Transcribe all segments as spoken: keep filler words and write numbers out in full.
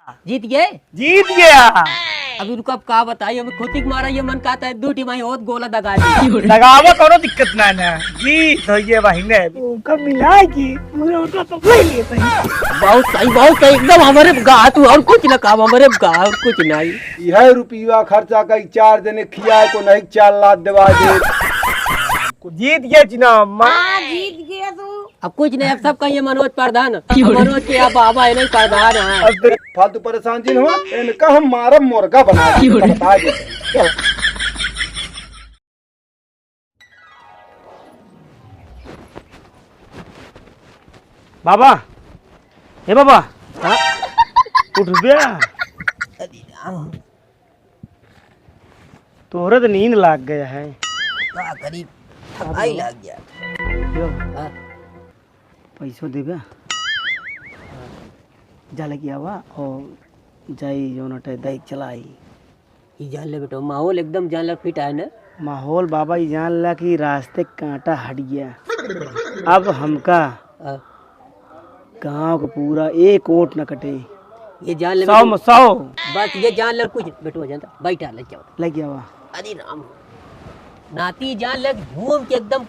जीत गए? जीत गया। अभी रुको, अब का बताई, हमें खुद ही मारा, ये मन कहता है, दो टीम आई होत, गोला दगा दी। दगावा, कोनो दिक्कत ना ना, जीत हो ये बहिने। उनका मिला के पूरा उनका सब ले लिए भाई। बहुत सही, बहुत सही, एकदम हमारे गा तू, और कुछ ना काम, हमारे गा, और कुछ नहीं। यह रुपया खर्चा का चार जने खियाए को नहीं, चार लाख देवा दे। जीत गया जी ना, अम्मा। हाँ, जीत गया तू। अब कुछ नहीं, अब सब कहिए मनोज प्रधान। मनोज के अब बाबा है नहीं प्रधान है। अब तो फालतू परेशान जिन हो, इनका हम मारब मुर्गा बना के, बता देते हैं। बाबा, हे बाबा, हाँ? उठ बे। अरे राम। तोहरे तो नींद लाग गया है। का करी, थकाई लाग गया। यो, हाँ। पैसो देबे, जा लेके आवा और जाई जौन अटे दाई चलाई। ई जान ले बेटा, माहौल एकदम जान ले फिट है ना। माहौल बाबा, ई जान ला कि रास्ते कांटा हट गया। अब हमका हाँ। गांव का पूरा एक वोट न कटे। ये जान ले सौ बेटू। में सौ। बस ये जान ले कुछ, बेटू जानता, बैठा, ले जाओ। ले गया वा। अरे राम। नाती जान ले घूम के एकदम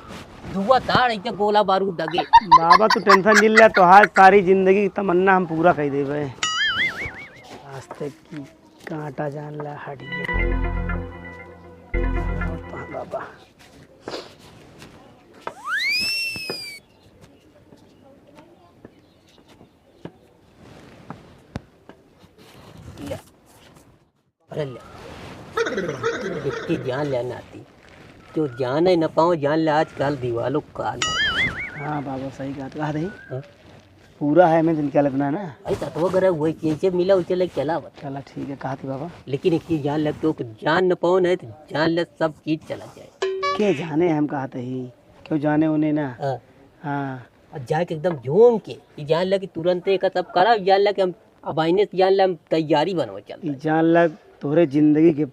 धुआं धार ऐसे गोला बारूद दगे। बाबा तू टेंशन जिन ले, तोहार सारी जिंदगी की तमन्ना हम पूरा कर देबे। आज तक की कांटा जान ला हट गया। बाबा। ले। अरे ले। इतनी जान ले नाती। जो जाने न पाओ, जान ले आजकल दीवालों काल। हाँ बाबा, सही बात कहा रही। हाँ? पूरा है, मैं दिन क्या लगना ना। अरे तत्व करे वही कैसे मिला उसे ले चला बता। चला ठीक है, कहा थी बाबा। लेकिन एक चीज जान ले, तो जान न पाओ ना, तो जान ले सब चीज चला जाए। के जाने हम कहा थे ही, क्यों जाने उन्हें ना। हाँ। हाँ। अब जाके एकदम झूम के, ई जान ले कि तुरंते एका सब करा, जान ले कि हम अब आईने से जान ले हम तैयारी बनवा चलता ई है। जान ले तोहरे जिंदगी के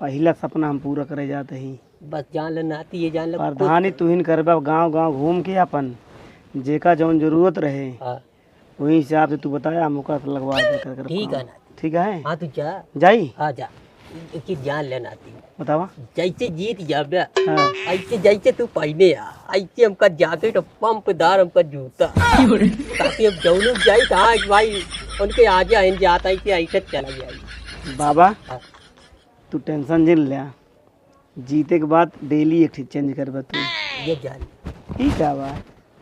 पहिला सपना हम पूरा करे जात ही। बस जान ले नाती, ये जान ले प्रधानी खुद। तू ही न करबा, गांव गांव घूम के अपन जेका जौन जरूरत रहे, हाँ। वही हिसाब से तू बताया, हम ओकरा से लगवा दे कर, कर ठीक है काम। नाती। ठीक है? हाँ, तू जा। जाई? हाँ, जा। एक चीज जान ले नाती। बतावा। जैसे जीत जाबे, हाँ। ऐसे जैसे तू पहले आ, ऐसे हमका जाके तो पंपदार हमका जूता। ताकि अब जौनू जाई तो हाँ भाई, उनके आगे आइन जाता है कि ऐसे चला जाए। बाबा, हाँ। तू टेंशन जिन ले, जीते के बाद डेली एक ठे चेंज करबे तू। ये जान। ई का बा?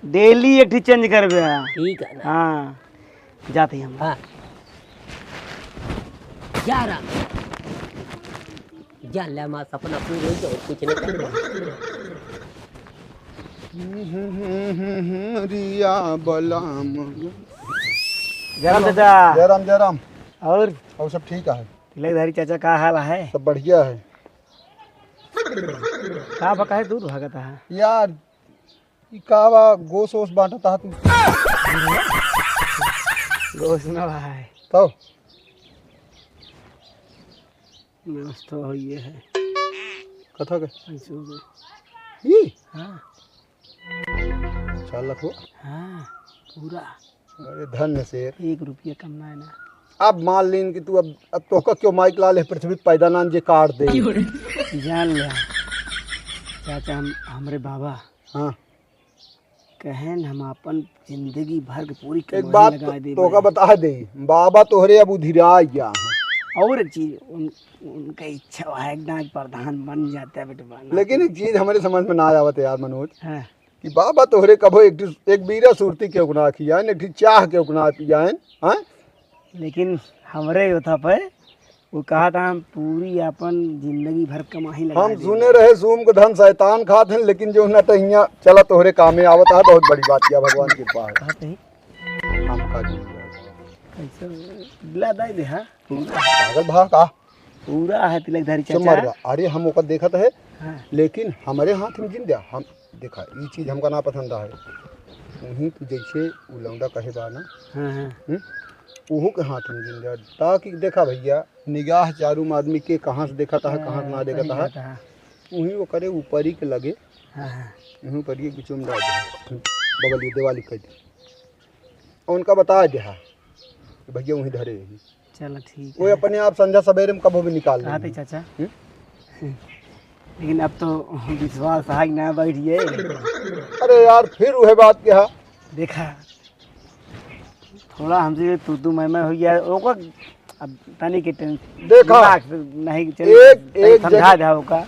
डेली एक ठे चेंज करबे। ठीक है ना? हाँ, जाते ही हम। हाँ। जा राम। जा ले, हमारा सपना पूरा हो जाए, कुछ नहीं करना। रिया बलाम। जय राम चाचा। जय राम, जय राम। और? और सब ठीक है। तिलकधारी चाचा, का हाल है? सब बढ़िया है। का बा, काहे दूर भागत है? यार, ई का बा, गोस ओस बांटत है तू? गोस ना भाई। तो? गोस तो होइए है। कथा के? पैसों के। ई? हाँ। चार लाख हो? हाँ, पूरा। अरे धन्य शेर। एक रुपया कम ना है ना। अब मान लीन कि तू अब, अब तोहका क्यों माइक लाल है पृथ्वी पे पैदा नान जे काट दे। जान ले चाचा, हम, हमरे बाबा हाँ। कहेन हम अपन जिंदगी भर के पूरी एक कमाई बात लगा तो, देबे। तोहका बता दे, बाबा तोहरे अब उधिरा गया है। और एक चीज, उन, उनका इच्छा है एकदम प्रधान बन जाता है बेटवा। लेकिन एक चीज हमरे समझ में ना आवत है यार मनोज, हाँ। कि बाबा तोहरे कभो एक, एक बीरा सुरती के उकना खियाएन, एक चाह के उकना पियाएन, हाँ? लेकिन हमरे ओथा पे वो कहा था, हम पूरी अपन जिंदगी भर कमाही लगा हम देंगे। सुने रहे सूम के धन शैतान खात हैं, लेकिन जो ना तो हियाँ चला तोहरे कामे आवत है, बहुत बड़ी बात किया, भगवान की कृपा है। कहा थे? हम का जी कैसे दिला दाई दे, हाँ? पागल भा का? पूरा है तिलकधारी चुप चाचा। मार बा। अरे हम ओकर देखत है, हाँ। लेकिन हमरे हाथ में जिन द्या, हम देखा, ई चीज हमका ना पसंद है। वहीं तू जैसे उ लौंडा कहे बा ना, हाँ, हाँ। हम्म? ओहू के हाथ में जिन द्या। ताकि देखा भैया, निगाह चारू आदमी के कहाँ से देखत है, कहाँ से ना हाँ, देखत सही है। बात है। वहीं वो करे ऊपरी के लगे, हाँ, हाँ। वहीं ऊपरी के बीचों में डाल दे। बगल ये देवाली कर दे। और उनका बता दे, हाँ, कि भैया वहीं धरे रही। चला ठीक वो है। अपने आप संझा सवेरे में कबो भी निकाल कहा थे लेंगे। चाचा। हम्म? लेकिन अब तो विश्वास आग ना बैठ गए। अरे यार, फिर वह बात क्या? देखा, थोड़ा हमसे तू तू मैं मैं हो गया, ओकर अब तनी के टेंशन देखा, दिमाग से नहीं चल, एक, तनी एक समझा जगह दे ओका।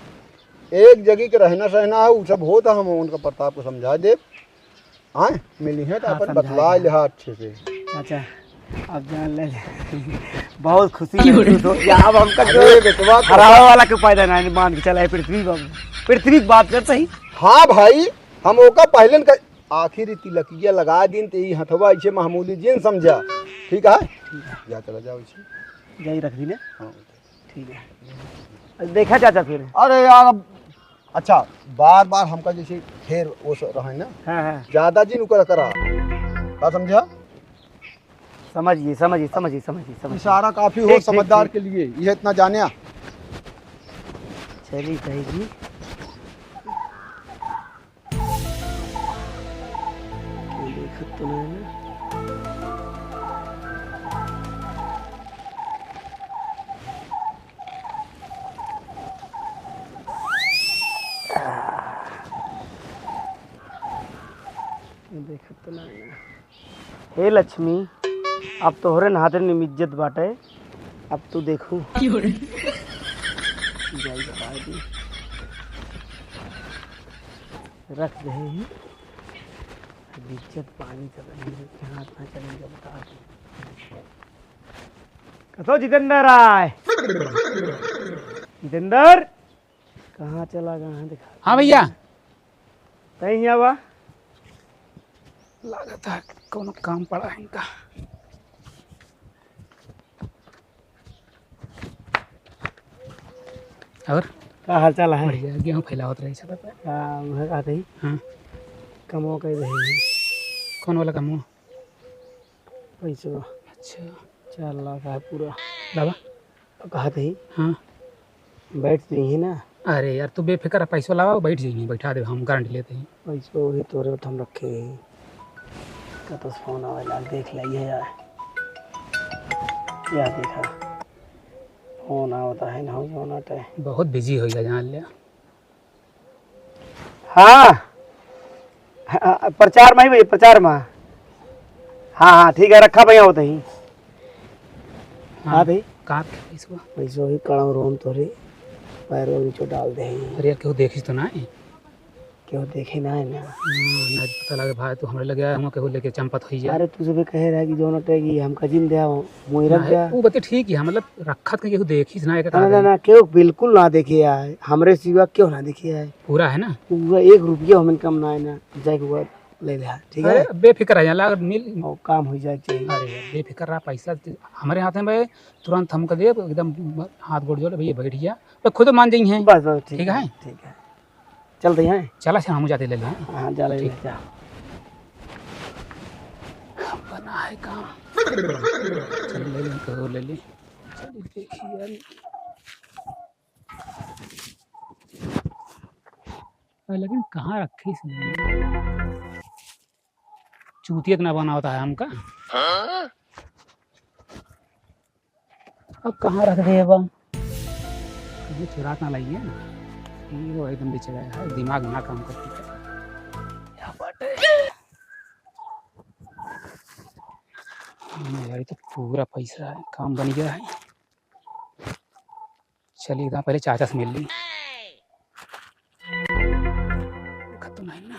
एक जगह के रहना सहना है, उ सब होता, हम उनका प्रताप को समझा दे। आए, मिली है तो हाँ, अपन समझा बतला दे। लिहा अच्छे से। चाचा, अब जान ले, बहुत खुशी महसूस हो। या अब हमका जो अरे बेटवा, हरावे वाला के पैदा ना, मान के चला है पृथ्वी बाबू। पृथ्वी की बात करते ही। हाँ भाई, हम ओका पहले न कर, आखिर ई तिलकिया लगा दिन, ते ई हथवा ऐसे मामूली जिन समझा, ठीक है? ठीक है। जा, चला जाओ इसे। जाई रख दी ने। हाँ। ठीक है। देखा चाचा फिर। अरे यार, अब, अच्छा, बार बार हमका जैसे फेर वो सब रहे ना, हाँ, हाँ। ज्यादा जिन उकर करा, का समझा? समझिए, समझिए, समझिए, समझिए, समझिए। इशारा काफी हो ठीक, ठीक, समझदार ठीक। के लिए, ये इतना जाने। चली जाएगी। ये देखत तो नहीं है ना। ये देखत तो नहीं है ना। हे लक्ष्मी, अब तोहरे नाते निम इज्जत बाटे, अब तू देखू। क्यों रे? जाई बता दी। रख दे ही। अब इज्जत पानी चल रही है, हाथ ना चलेगा, बता दी। कसो जितेंद्र आए? जितेंद्र, कहाँ चला गया है, दिखा। हाँ भैया। तई हियाँ बा? लागत है कौनो काम पड़ा है इनका। और? का हाल चाल है? बढ़िया, गेहूँ फैलावत रही छत पे। हाँ, उहे कहत ही। हाँ। कमवा कई रही। कौन वाला कमवा? पैसवा। अच्छा। चार लाख है पूरा। बाबा। कहत ही। हाँ। बैठ जइहे ना। अरे यार, तू बेफिक्र रह, पैसो लावा, बैठ जइहे, बैठा दे, हम गारंटी लेते हैं। पैसो भी तोरे तो हम रखे ही। कतस फोन आवे लाग, देख ले, ये यार। क्या देखा? फोन आवता है ना, हो जाना टाइम। बहुत बिजी हो गया, जान लिया। हाँ। हाँ, प्रचार में ही भैया, प्रचार में। हाँ, हाँ, ठीक है, रखा भैया, होते ही। हाँ, हाँ भाई। कहाँ रखे पैसवा? पैसवा ही कड़ाऊ रोम तोरे पैरवा नीचे डाल दे ही। अरे यार, केहू देखिस तो ना है? केहू देखे ना है ना। हाँ, ना पता लगे भाई, तू हमरे लगे आया, हम केहू लेके चंपत होई जाए। अरे, तू सबे कहे रहा कि जौन अटे कि हमका जिन दे आओ, मुई रख ना है, दे। वो बते ठीक है, मतलब रखत के केहू देखिस ना, एक ना, ना, ना, केहू बिल्कुल ना देखे आए, हमरे सिवा केहू ना देखे आए। पूरा है ना? पूरा एक रुपया हमन कम ना है ना, जाए के बाद ले ले, ठीक है? अरे, बेफिक्र रह, यहाँ मिल। और काम हो जाए चाहिए। अरे, बेफिक्र रहा, पैसा ते-, हमारे हाथ में भाई, तुरंत हमको दे, एकदम हाथ गोड़ जोड़, भैया बैठ गया, तो खुद मान जाइए। बस, बस, ठीक ठीक है, है? ठीक है। चल रही हैं? चला से हम जाते ले लें। हाँ, जा ले ठीक। ले, जा। बना है काम। चल ले लें, कहो ले लें। चल देखिए यार। अरे लेकिन कहाँ रखी इसने? चूतिया इतना बना होता है हमका। अब कहाँ रख दे बा? कहीं चुरा ना लाइए ना। ये वो एकदम बेच गया है, दिमाग ना काम करती है। क्या बात है? हाँ यार, ये तो पूरा पैसा है, काम बन गया है। चलिए, इतना पहले चाचा से मिल ली। खत्म है ना।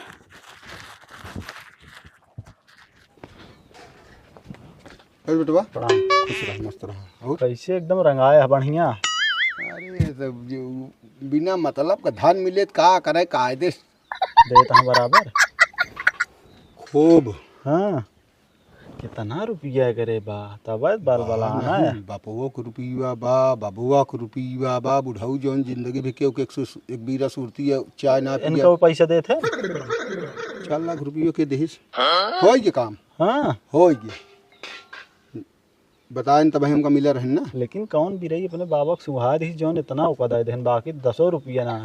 अरे बेटवा। प्रणाम। खुश रह, मस्त रह। और? कैसे एकदम रंगाए है, बढ़िया। अरे, ये सब जो बिना मतलब का धन मिले त का करे, कायदे से। देत हैं बराबर। खूब। हाँ। कितना रुपया करे बा, तब बाल बलाना है। बापुओ के रुपया बा, बबुआ के रुपया बा, बुढ़ऊ जौन जिंदगी भी केहू के एक सौ, एक बीरा सुरती है, चाय ना पिया। इनका वो पैसा देत है? चार लाख रुपया के देहिस। होई के काम? हाँ। होई के। बताइन तब हमका मिला रहन ना। लेकिन कौन बिरई अपने बाबा के सुंघा दिहिस जौन इतना ओका दे देहन, बाकी दसो रुपया ना।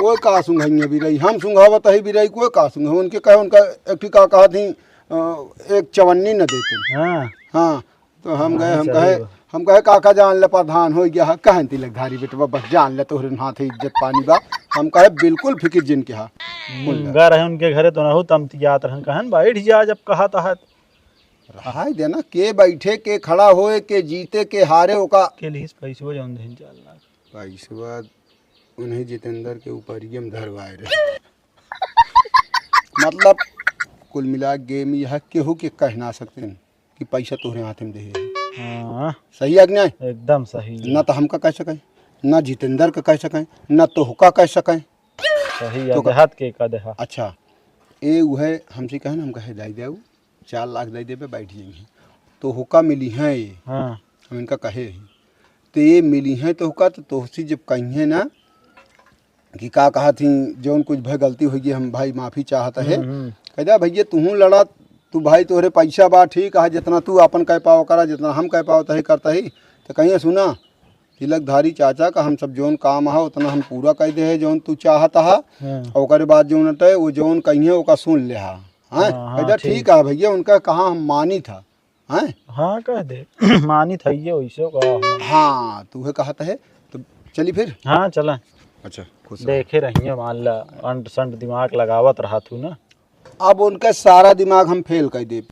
वो का सुंघाइए बिरई, हम सुंघावत ही बिरई, कोई का सुंघा, उनके कहे, उनका एक ठिका कहा थी, अ, एक चवन्नी न देते। हाँ। हाँ, तो हम हाँ, गए, हम चलिए। कहे, हम कहे, "काका जान ले, प्रधान होइ गया है, कहन तिलकधारी बेटवा, बस जान ले, तोहरे हाथ इज्जत पानी बा।" हम कहे, "बिल्कुल फिकिर जिन के हा।" बोल ले। मूंगा रहे उनके घरे तो नहु तमतियात रहन, कहन, "बैठ जा, जब कहा तहा।" रहाई देना, के बैठे, के खड़ा होए, के जीते, के हारे, ओका के लिहिस पैसवा जौन देहिन चार लाख। पैसवा उन्हें जितेंद्र के ऊपर ये में धरवाए रहे। मतलब, कुल मिला के गेम यह केहू के कह ना सकते कि पैसा तोहरे हाथ में देहे। हाँ। सही है कि नहीं? एकदम सही है। ना तो हमका कह सके, ना जितेंद्र का कह सके, ना तोहका कह सके। सही है, तो का देहात के का देहा। अच्छा, ए उहे हमसे कहे ना, हम कहे, "दाई देऊ, चार लाख दे देबे, बैठ जाइए।" तोहका मिली हैं ये। हाँ। हम इनका कहे ही। तो ये मिली हैं तोहका, तो तोहसी जब कहिए ना कि का कहा थी, जौन कुछ भय गलती होइ गई, हम भाई माफी चाहत है। हम्म, हम्म। कह दे, "भैया, तू लड़ा, तू भाई, तोहरे पैसा बा, ठीक है, जितना तू आपन कह पाओ करा, जितना हम कह पाओ तही करता ही।" तो कहिए, "सुना, तिलकधारी चाचा का हम सब जौन काम है, उतना हम पूरा कह दे है, जौन तू चाहत है। हाँ। और ओकरे बाद जौन अटे, वो जौन कहिए, ओका सुन ले हा।" हाँ, हाँ, कह दे, ठीक। "ठीक है भैया, उनका कहा हम मानी था।" हैं? हाँ, कह दे। मानी था ये, वैसे कहा हम। हाँ, तू है कहत है, तो चली फिर? हाँ, चला। अच्छा, खुश रहो। देखे रहिए, मान ला, अंट संट दिमाग लगावत रहा तू ना। अब उनका सारा दिमाग हम फेल कर देब।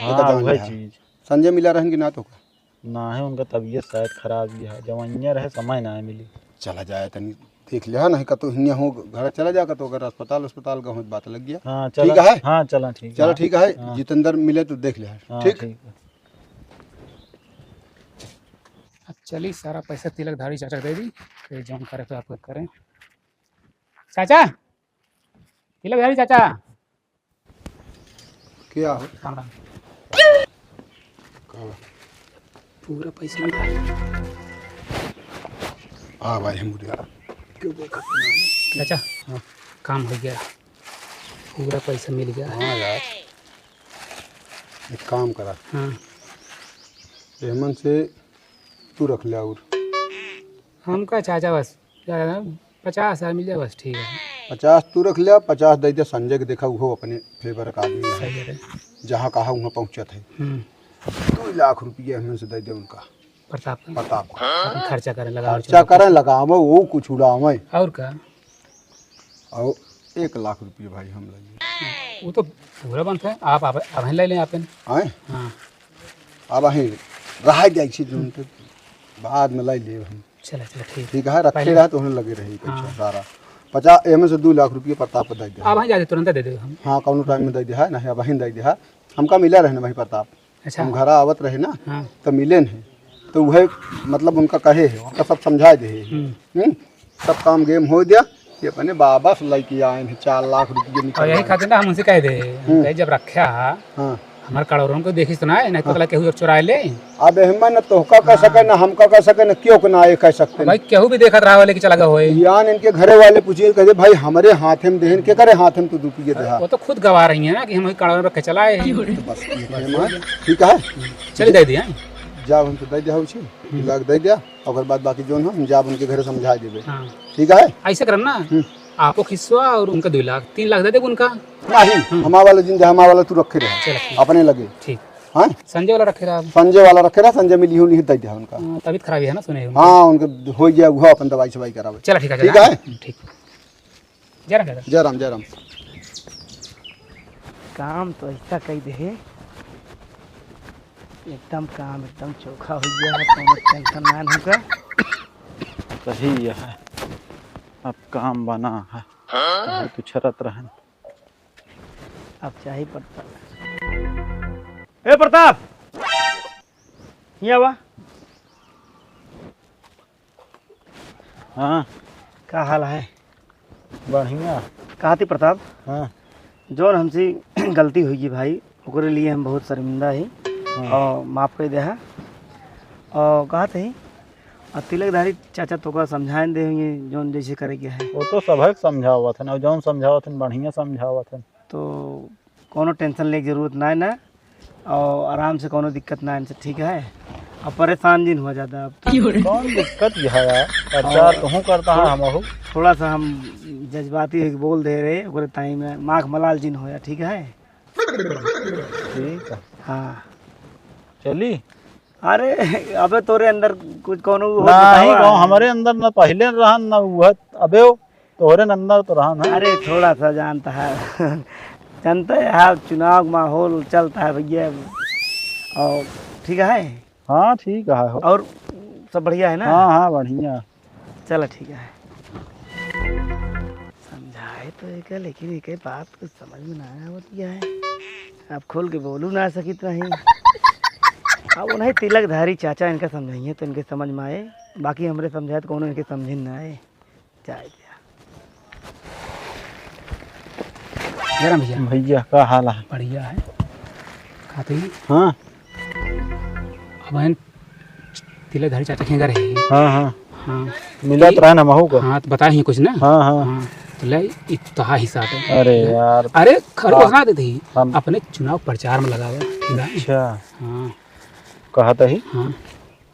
हाँ, एका जान वही लिहा। चीज। संजय मिला रहन कि ना तोहका? ना है, उनका तबीयत शायद खराब ही है, जवनिया रहे, समय ना मिली। चला जाए तनी देख लिहा, नहीं कतो हियाँ हो घर चला जा, कतो अगर अस्पताल, अस्पताल का हो बात लग गया। हाँ, चला। ठीक है? हाँ, चला, ठीक चला, है। ठीक है। हाँ। जितेंद्र मिले तो देख लिहा। हाँ, ठीक? ठीक है। अब चली, सारा पैसा तिलकधारी चाचा दे दी, फिर जौन करे तो आपको करें। चाचा, तिलकधारी चाचा। क्या हो? राम राम। का बा? पूरा पैसा मिला। आ भाई, हम उठा। क्यों देखा? चाचा, हाँ। काम हो गया, पूरा पैसा मिल गया। हाँ यार, एक काम करा। हाँ। एहमन से तू रख ले और। हमका चाचा बस ज्यादा ना, पचास हजार मिल जाए बस, ठीक है। पचास तू रख ले, पचास दे दे संजय के, देखा उहो अपने फेवर का आदमी है। सही है। जहाँ कहा वहाँ पहुँचत है। हम्म। दो लाख रुपया हमें से दे दे उनका। प्रताप का? प्रताप का। अपन खर्चा करें, लगावे, खर्चा करें, लगावे, वो कुछ उड़ावे। और का? और एक लाख रुपया भाई हम लगे। वो तो पूरा बनता है, आप, आप, आप ले लें आप। आए? हाँ। अब अहीं रह जाए छी, जो उनके बाद में लाई लेब हम। चला, चला, ठीक। ठीक है, रखे पहले रहा तो उन्हें लगे रही पैसा हाँ। सारा। पचास, एमे से दो लाख रुपये प्रताप को दे दे। अब अहीं जाते तुरंत दे दे हम। हाँ, कौनो टाइम में दे दे है, नहीं, अब अहीं दे दे है। हमका मिला रहे ना भाई प्रताप। अच्छा। हम घर आवत रहे ना, हाँ। तो मिले नहीं। तो वह, मतलब, उनका कहे है, उनका सब समझा दे है। हम्म। हम्म? सब काम गेम हो गया, ये अपने बाबा से लेके आए हैं, चार लाख रुपये निकल और यही आए। खातिर ना हम उनसे कह दे, हम हम्म। कहे, "जब रखा है, हाँ। हमारे करोड़ों को देखिस तो ना है, नहीं तो हाँ। कल केहू और चुराए ले।" अब एहमा न तोहका कह हाँ। सके, न हमका कह सके, न क्यों के ना ये कह सकते हैं। भाई, केहू भी देखत रहा लेके चला गया होए। यान इनके घरे वाले पूछिए, कहे, "भाई, हमारे हाथ में देहन, के करे हाथ में तू रुपये देहा?" वो तो खुद गवा रही है ना कि हम वही करोड़ों रख के चला आए हैं। तो बस, ये कहना, ठीक है? चलिए, दे दिया। जाओ, हमसे दे दिया उसे, हम्म। लाख दे दिया। ओकर बाद बाकी जौन हो, हम जाब उनके घरे समझा देबे। हाँ। ठीक है? ऐसे करम ना, हम्म। आपको खिस्सा और उनका दो लाख, तीन लाख दे देबे उनका। नहीं, हम्म। हमारा वाला जिन दे, हमारा वाला तू रखे रहे, चलो, ठीक। अपने लगे। ठीक। हाँ? संजय वाला रखे रहा। संजय वाला रखे रहा, संजय में लिहू लिहू दे दे उनका। हाँ, तबीयत खराब है ना, सुने उनका। हाँ, उनके हो गया, वो अपन दवाई सवाई करावे। चलो, ठीक है, ठीक चला। है? हम्म, ठीक। जय राम, जय राम। जय राम, जय राम। काम तो ऐसा कई दे, एकदम काम एकदम चोखा हो गया है, कौनो टेंशन ना है हमका। सही है, अब काम बना है। हाँ? तो छरत रहन। अब चाही प्रताप। ए प्रताप, हियाँ आवा। हाँ। का हाल है? बढ़िया। कहा थी प्रताप? हाँ। जौन हमसे गलती हुई है भाई, ओकरे लिए हम बहुत शर्मिंदा ही। हाँ। और माफ कर दे है। और कहा थे, और तिलकधारी चाचा तो का समझाए दे होंगे, जौन जैसे करे के है। वो तो सबक समझावत है ना, जौन समझावत है, बढ़िया समझावत है। तो कौनो टेंशन लेके जरूरत ना है ना, और आराम से कौनो दिक्कत ना है इनसे, ठीक है? अब परेशान जिन हुआ ज्यादा अब तो। कौन दिक्कत भी है यार, प्रचार और तोहूँ करता है, थो-, हमहू। थोड़ा सा हम जज्बाती होके बोल दे रहे, ओकरे ताई में माख मलाल जिन होया, ठीक है? ठीक है। हाँ। चली? अरे, अबे तोरे अंदर कुछ कौनो वो नहीं, बतावा कौन है? हमरे अंदर न पहिले रहन, न वो है। अबे वो तोरे अंदर तो रहन है। अरे, थोड़ा सा जानता है। जानता है, यहाँ चुनाव का माहौल चलता है भैया। और ठीक है? हाँ, ठीक है हो। और सब बढ़िया है ना? हाँ, हाँ, बढ़िया। चला, ठीक है। समझाए तो एके, लेकिन एके बात कुछ समझ में ना आवत है। अब खोल के बोलू ना सकित नहीं। अब उन्हें तिलकधारी चाचा इनका समझाइए तो इनके समझ में आए, बाकी हमरे समझाए तो कौनो इनके समझ में ना आए। जाए दिया। जय राम भैया। भैया, का हाल है? बढ़िया है। खाते ही? हाँ। अब हम तिलकधारी चाचा के घर है। हाँ, हाँ। हाँ। मिलत रहे ना महू का। हाँ, तो बताए ही कुछ ना। हाँ, हाँ। हाँ, तो ले, इतना हिसाब है। अरे यार। अरे, खर हाँ। बना देते ही। हम अपने चुनाव प्रचार में लगावे, ठीक है? अच्छा। हाँ। कहत ही? हाँ।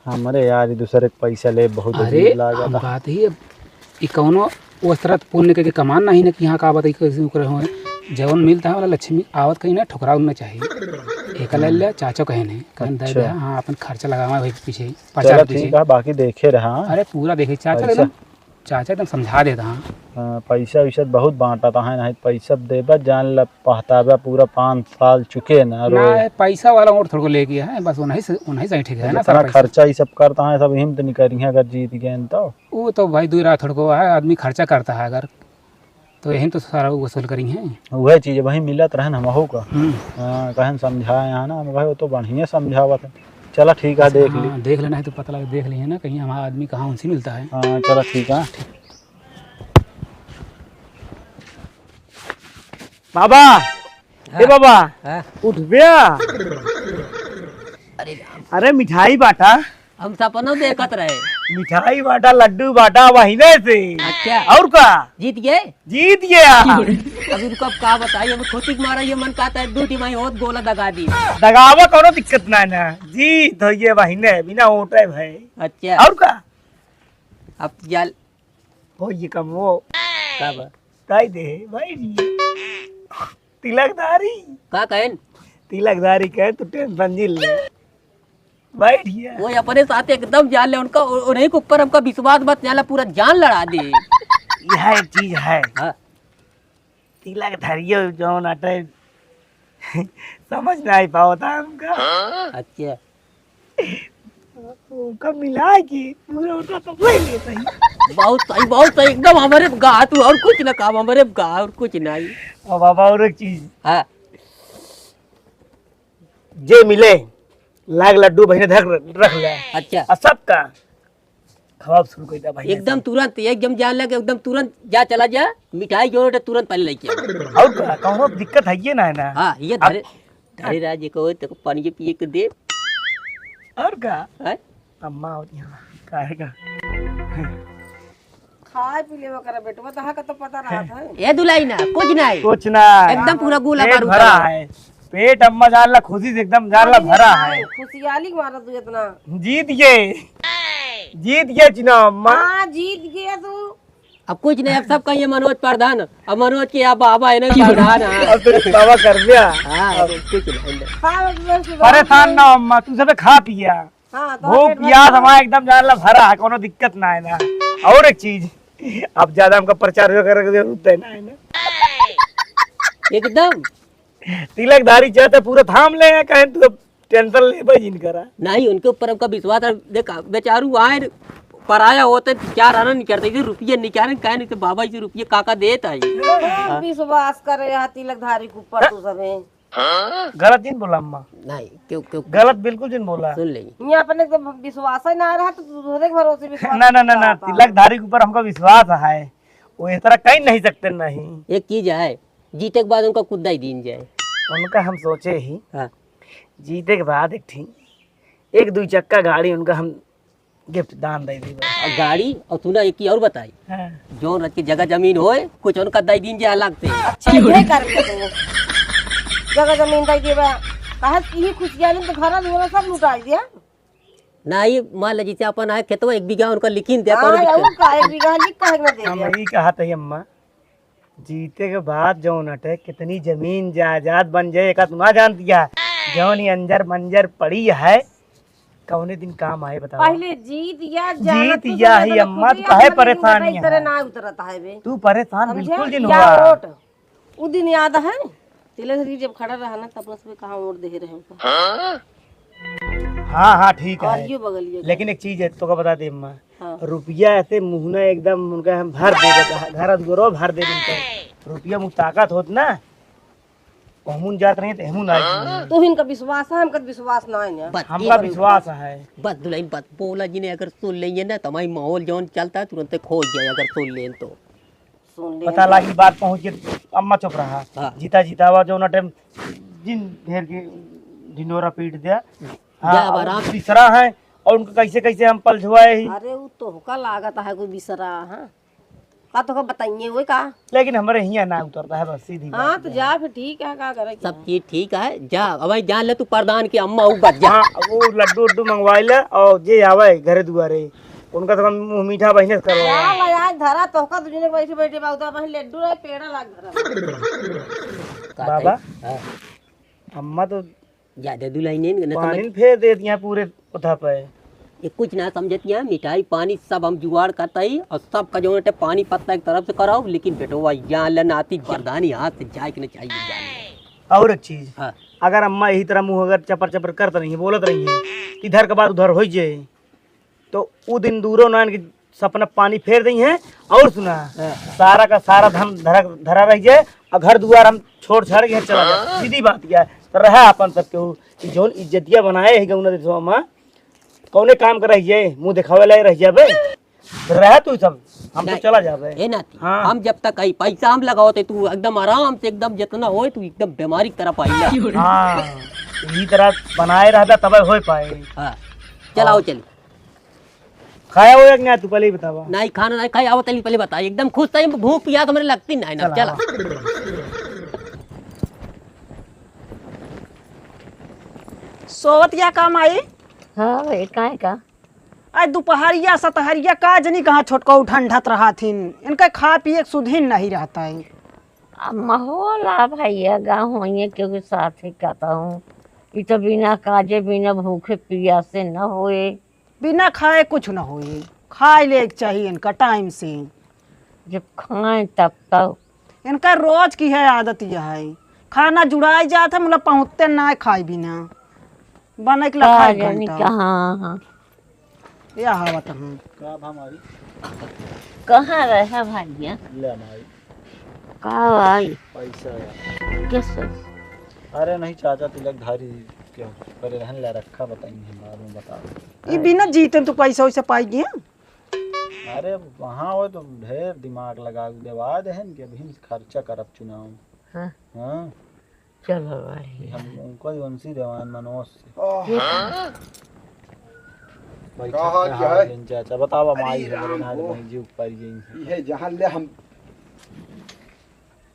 हमरे यार, ई दूसरे के पैसा ले बहुत अरे, अजीब लागत हम बा। बात ही अब, ई कौनो उस तरह पुण्य के, के कमान नहीं ना कि यहाँ का बताई कैसे ओकरे होए। जवन मिलता है वाला लक्ष्मी आवत कहीं ना ठुकराव ना चाहिए। एक ले ले, चाचा कहे नहीं, कहन दे अच्छा। दे, हाँ, अपन खर्चा लगावा वही पीछे, प्रचार चलो पीछे। ठीक है, बाकी देखे रहा। अरे, पूरा देखे, चाचा पैसा। एकदम, चाचा एकदम समझा देता, हाँ। हाँ, पैसा वैसा बहुत बांटा था, है नहीं, पैसा देबा, जान ला, पहताबा पूरा पाँच साल चुके ना, ना, रोए। ये पैसा वाला और थोड़को लेके है, बस उन्हीं से, उन्हीं से ठीक है ना, जितना सारा पैसा। खर्चा ये सब करता है, सब हिम्मत नहीं करी है, अगर जीत गए तो। वो तो भाई, दूर रहा थोड़को है, आदमी खर्चा करता है अगर, तो यही तो सारा वसूल करी है। वह चीज वही मिलत रहे ना, हमहू का। हम्म। हाँ, कहन समझाए यहाँ ना, हम कहे, "वो तो बढ़िया समझावत है।" चला, ठीक है, अच्छा, देख ली। हाँ, देख लेना है तो पता लगे, देख लिए ना, कहीं हमारा आदमी कहाँ उनसे मिलता है। हाँ, चला, ठीक है। बाबा, हाँ। ए बाबा, हाँ। उठ बे। अरे राम। अरे मिठाई बांटा। हम सपनो देखत रहे। मिठाई बांटा, लड्डू बांटा, वहीने से। अच्छा। और का? जीत गए? जीत गया। अभी रुको, अब का बताई, हम खुशी के मारा ये मन कहता है, दो टीम आई होत गोला दगा दी। दगावा कोनो दिक्कत ना है ना। जीत हो ये वहीने, बिना वोटे भाई। अच्छा। और का? अब जाल हो ये कम वो। का बा? ताई दे, भाई जी। तिलकधारी। का कहन? तिलकधारी कहे, तू टेंशन जिन ले। बैठ गया। वो अपने साथ एकदम जान ले, उनका, उ-, उन्हीं के ऊपर हमका विश्वास मत, जान ला, पूरा जान लड़ा दे। यह एक चीज है। हाँ। तिलकधारियो जौन अटे, समझ नहीं पावत है हमका। अच्छा। उनका मिला के पूरा उनका तो वही लेता ही। बहुत सही, बहुत सही, एकदम हमरे गा तू, और कुछ ना काम, हमरे गा, और कुछ नहीं। और बाबा, और एक चीज। हाँ। जे मिले, लाग लड्डू बहिने धर रख ले। अच्छा। आ सबका खवाब शुरू कर दे भाई। एकदम तुरंत, एकदम जान लगे, एकदम तुरंत जा, चला जा, मिठाई जो है तुरंत पहले लेके आ। और का, कौनो दिक्कत है ये ना, है ना? हाँ, ये अब धरे, धरे राज को तो पानी के पिए के दे। और का? हैं? अम्मा और यहाँ, काहे का? खाए पी लेवा करा बेटवा, तहा का तो पता रहत है। ए दुलाई ना, कुछ नहीं। कुछ ना। एकदम पूरा गोला पेट बारूद भरा है। है। पेट अम्मा जान ला खुशी से एकदम जान ला भरा है। खुशियाली मारा तू इतना। जीत गए। जीत गए चुनाव अम्मा। हाँ, जीत गया तू। अब कुछ नहीं, अब सब कहिए मनोज प्रधान। अब मनोज के अब बाबा है ना प्रधान, हाँ। अब तो बाबा कर दिया। हाँ, अब कुछ नहीं। हाँ, बस, बस, बस। परेशान ना अम्मा, तू सब खा पिया। हाँ, तो भूख पेट भर प्यास गया। हमारा एकदम जान ला भरा है, कोनो दिक्कत ना है ना। और एक चीज, अब ज्यादा हमका प्रचार वगैरह की जरूरत है ना, है ना? एकदम। तिलकधारी चाहते पूरा थाम ले, कहें तू अब टेंशन ले भाई जिन करा। नहीं, उनके ऊपर हमका विश्वास है। देख, बेचारू आए, पराया होते, चार आना नहीं करते, इसे रुपये निकाले, कहे नहीं तो बाबा इसे रुपये काका देता है। हाँ, विश्वास करे यहाँ तिलकधारी के ऊपर तू सबे। गलत जिन बोला अम्मा। नहीं, क्यों, क्यों? गलत बिल्कुल जिन बोला। सुन ले। ये अपने तो विश्वास ही ना रहा, तो दूसरे के भरोसे विश्वास ना, ना, ना, ना, करता। तिलकधारी के ऊपर हमका विश्वास है, वो इस तरह कहीं नहीं सकते नहीं। एक चीज है, जीते के बाद उनका कुद्दा ही दीन जाए। उनका हम सोचे ही, हाँ। जीते के बाद एक ठी, एक दुई चक्का गाड़ी उनका हम गिफ्ट दान दे दी बस। और गाड़ी, और तू ना एक की और बताई। हाँ। जौन रच के जगह जमीन होए, कुछ उनका दे दीन जे अलग से। अच्छा, ये कर दे तू। जगह जमीन दे देबा। काहे कि ही खुशियाली तो घर में सब लुटाई दिया। ना, ये मान ले जैसे अपन आए खेतवा एक बीघा उनका लिखिन दे, हाँ, कौनो दिक्कत? और का, एक बीघा लिख काहे ना दे हम दिया? यही कहा था अम्मा, जीते के बाद जौन अटे कितनी जमीन जायदाद बन जाए, एका तू ना जानतिया। जौन ही अंजर मंजर पड़ी है, कौने दिन काम आए बतावा? पहले जीत या जाना जीत तू या समझ ही ले अम्मा, खुदे तू काहे अपने परेशान मुंह पे है? इस तरह ना उतरत है बे। तू परेशान समझे? बिल्कुल जिन या हुआ। वोट। उ दिन याद है? तिलक जी जब खड़ा रहा ना, तब उसमें कहाँ वोट दे रहे हो? हाँ, हाँ, ठीक है। और ये बगलिया का। लेकिन एक चीज है, तोका बता दे अम्मा। हाँ। रुपया ऐसे मुहना एकदम उनका हम भर दे देता है, घर दुआरो भर दे देता है। रुपया मुँह ताकत होत ना, कहूँ जात रही तो हमू ना आई। तू इनका विश्वास है, हमका विश्वास ना है ना। बस हमका एक विश्वास है। बस दुल्हन, बस बोला जी ने अगर सुन लेंगे ना, तो हमारी माहौल जौन चलता है, तुरंत खो जाए अगर सुन लें तो। सुन लें पता तो। लागी बात पहुँच के अम्मा चुप रहा। हाँ। जीता जीतावा जौन टाइम जिन ढेर के ढिंडोरा पीट दिया। हाँ, जा अब आराम। तीसरा है और उनको कैसे कैसे हम पलझुआए ही। अरे, वो तोहका लागत है कोई बिसरा, हाँ? का तोहका बताइए वो का? लेकिन हमरे हियाँ ना उतरता है, बस सीधी हाँ, बात तो है। जा फिर, ठीक है, का करे के सब है? चीज ठीक है, जा। अब भाई जान ले तू प्रधान की अम्मा ऊ बच जा। हाँ, वो लड्डू उड्डू मंगवाई ले और जे आवे घरे दुआरे, उनका तो हम मुँह मीठा बहिने से करवाए। जा ले, आज धरा तोहका दुजने बैठे बैठे बाउता बहिन लड्डू रहे, पेड़ा लाग धरा। का बाबा, कही? हाँ। अम्मा तो ज्यादा दुल्हनियन के न पानी समझ। फेर देत यहाँ पूरे उठा पे। ये कुछ ना समझत यहाँ, मिठाई पानी सब हम जुगाड़ करता ही और सब का जो है पानी पत्ता एक तरफ से कराओ, लेकिन बेटो भाई जान ले नाती बरदानी हाथ से जाए के न चाहिए जान ले। और एक चीज, हाँ। अगर अम्मा यही तरह मुँह अगर चपर चपर करत रही है, बोलत रही है कि इधर के बाद उधर हो जाए, तो उ दिन दूरो ना इनके सपना पानी फेर दई है। और सुना, हाँ। सारा का सारा धन धरा, धरा रह जाए और घर दुआर हम छोड़ छाड़ के यहाँ चला जाए। सीधी बात क्या है? तो रहा अपन सब केहू कि जौन इज्जतिया बनाए है गौना देशवा में, कौने काम का रह जाए, मुँह दिखावे लाए रह जाबे। तो रहा तू सब, हम तो नहीं। चला जाबे। ए नाती, हाँ। हम जब तक आई पैसा हम लगाओ ते तू एकदम आराम से एकदम जितना होए तू एकदम बीमारी की तरफ आई ना। हाँ, यही तरह बनाए रहता तब होए पाए। हाँ, चलाओ हाँ। चल। खाया हो या कि ना, तू पहले ही बतावा। नहीं खाना नहीं खाई, आओ तली पहले बता। एकदम खुश था, भूख पियास हमरे लगती नहीं ना। चला, चला। हाँ। सोवत या काम आई? हाँ भाई, काहे का? आज दुपहरिया सतहरिया का जनी कहाँ छोटका उठंढत रहा थिन। इनका खा पिए के सुधिन नहीं रहता है। अब माहौल आ भैया, गाँव होइए क्योंकि साथ ही कहता हूँ, ई तो बिना काजे, बिना भूखे पियासे न होए। बिना खाए कुछ न होई, खाए ले के चाहिए इनका टाइम से। जब खाएं तब तो। इनका रोज की है आदत यह है, खाना जुड़ाई जात है, मतलब पहुँचते ना खाए बिना, बने के का लखाई जानी घंटा। कहाँ, हाँ। ये आवत हूँ। का भा माई? कहाँ रहे भैया? ले माई। का भाई? पैसा यार। कैसे? अरे नहीं, चाचा तिलक धारी के करे रहन, ले रखा, बताई नहीं, बाद में बता। ई बिना जीते तू पैसा वैसा पाई गया? अरे वहाँ हो तो ढेर दिमाग लगा के देवा देहन कि अभी खर्चा करब चुनाव। हाँ। हाँ। चलो भाई। हम उनको ही वंशी देवान मनोज से। ओह। ये भाई का हाल चाचा, क्या है? हाँ, चाचा, बतावा, अरे माई राम हमारे नाथ हो। भाई जी ऊपर गई। ये जहाँ ले हम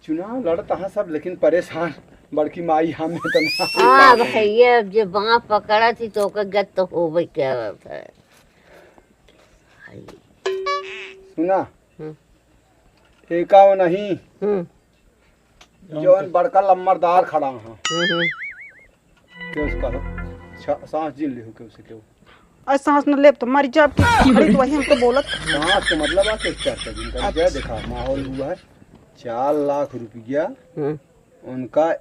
चुनाव लड़त हैं सब, लेकिन परेशान बड़की माई हम इतना। हाँ भैया, अब जे बाँह पकड़ा थी तो ओकर गत तो होबे करत है। सुना, हम्म। एका वो नहीं, हम्म। जौन बड़का लम्बरदार खड़ा है, हम्म, हम्म। के उसका हो? छा-, सांस जिन लिहो के उसे के। अरे सांस न लेब तो मर जाब के। अरे तो वही हमको बोलत। सांस के मतलब आ के चर्चा जिनका अच्छा। देखा, माहौल हुआ है। चार लाख रुपया हम्म। उनका,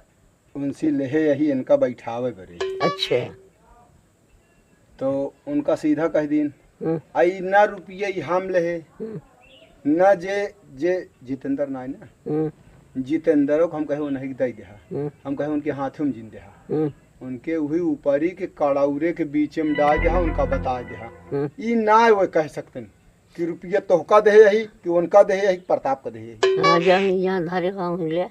उनसे लेहे यही इनका बैठावे बरे। अच्छा। तो उनका सीधा कह दीन, हम्म। आई ना रुपया ई हम लेहे, हम्म। ना जे, जे जितेंद्र ना है ना, हम्म। जितेंद्र को हम कहे वो नहीं दे देहा, हम्म। हम कहे उनके हाथ में जिन देहा, हम्म। उनके वही ऊपरी के कड़ौरे के बीच में डाल देहा, उनका बता देहा। हम्म। ई ना वो कह सकते कि रुपया तोहका दे यही, कि उनका दे यही, प्रताप का दे यही। हाँ, जहाँ, जहाँ धरे हो ले।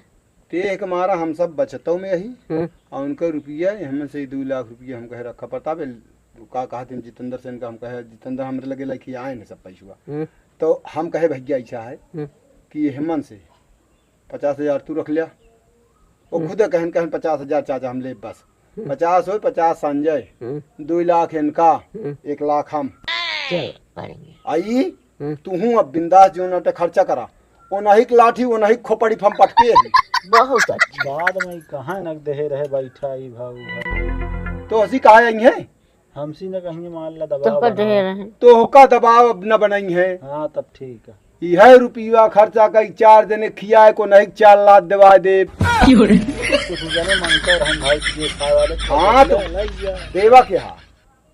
ते एक मारा हम सब बचतों में यही, हम्म। और उनका रुपया, हमन से दो लाख रुपया हम कहे रखा। प्रताप, का कहत हैं जितेंद्र से इनका, हम कहे, जितेंद्र हमरे लगे लेके आए हैं सब पैसवा। हम्म। तो हम कहे, "भैया, ऐसा है हम्म। कि ये हमन से पचास हजार तू रख लिया।" वो हम्म। खुद कहन, कहन, "पचास हजार चाचा हम ले बस।" हम्म। पचास हो, पचास संजय, हम्म। दो लाख इनका, हम्म। एक लाख हम। चल, पड़ेंगे। आई, हम्म। तू हूँ अब बिंदास जो नट खर्चा करा। ओ नहीं के लाठी, ओ नहीं खोपड़ी फम पटके ही। बहुत अच्छा। बाद में कहाँ नक देहे रहे बैठा ई भाऊ भाई। तो हंसी कहाँ आई है? हमसी न कहीं मान ला दबाव तोहका बनावा। दे रहे। तोहका दबाव अब न बनई है। हाँ, तब ठीक है। इहे रुपया खर्चा कई चार जने खियाए को नहीं चार लात देवाए दे। कुछ जने मानते रहन भाई कि ये खाए वाले हाँ, तो ले, ले गया। देवा के हा।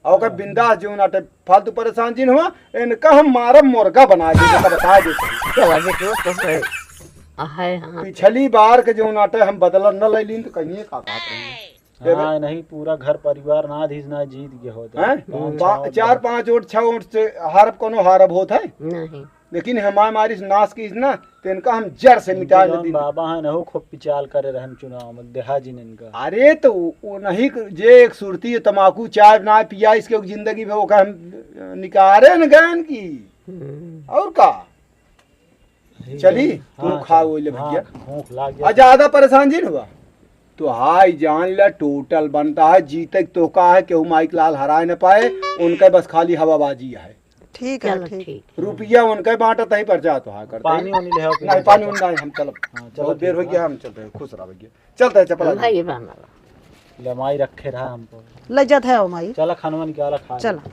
और ओकर बिंदास जौन आटे फालतू परेशान जिन हुआ, इनका हम मारब मुर्गा बना दे, इनका बता दे। चला देखो तो सही। आहे, हाँ। पिछली बार के जौन आटे हम बदला न ले लीन तो कहीं का कहत रहे। हाँ, नहीं पूरा घर परिवार ना धीस ना जीत गए होते। हैं? पाँच, पा-, छह चार, पाँच वोट, छह वोट से हारब कोनो हारब होत है? नहीं। लेकिन हमारे मारी से नाश की ना, तो इनका हम जड़ से मिटा इनके जौन देती। बाबा हैं, नहो खूब पिचाल करे रहन चुनाव में, देहा जिन इनका। अरे तो वो नहीं, जे एक सुरती तमाकू चाय ना पिया, इसके जिंदगी में ओका हम निकारे न गए इनकी। हम्म। और का? चली, तू हाँ, खा चल। वो ले हाँ, भैया। भूख लाग आ गया। ज्यादा परेशान जिन हुआ। तो हाय जान ला टोटल बनता है, जीते तो का है, केहू माइक लाल हराए न पाए, उनके बस खाली हवाबाजी है। ठीक है, चलो, ठीक। ठीक। रुपया उनके बांटत ही, पर्चा तो हाँ करते पानी हैं। वानी ले आओ, नहीं, पीने पानी का। वानी नहीं, हम चलब। हाँ, चलो, बहुत देर ठीक हो है। गया, हम चलते हैं, खुश रहो भैया। चलते हैं, चपला हम जी। भाई बहन वाला। ले माई रखे रहा हमको। ले जात है ओ माई। चला खानवा निकाला, खा ले। चला।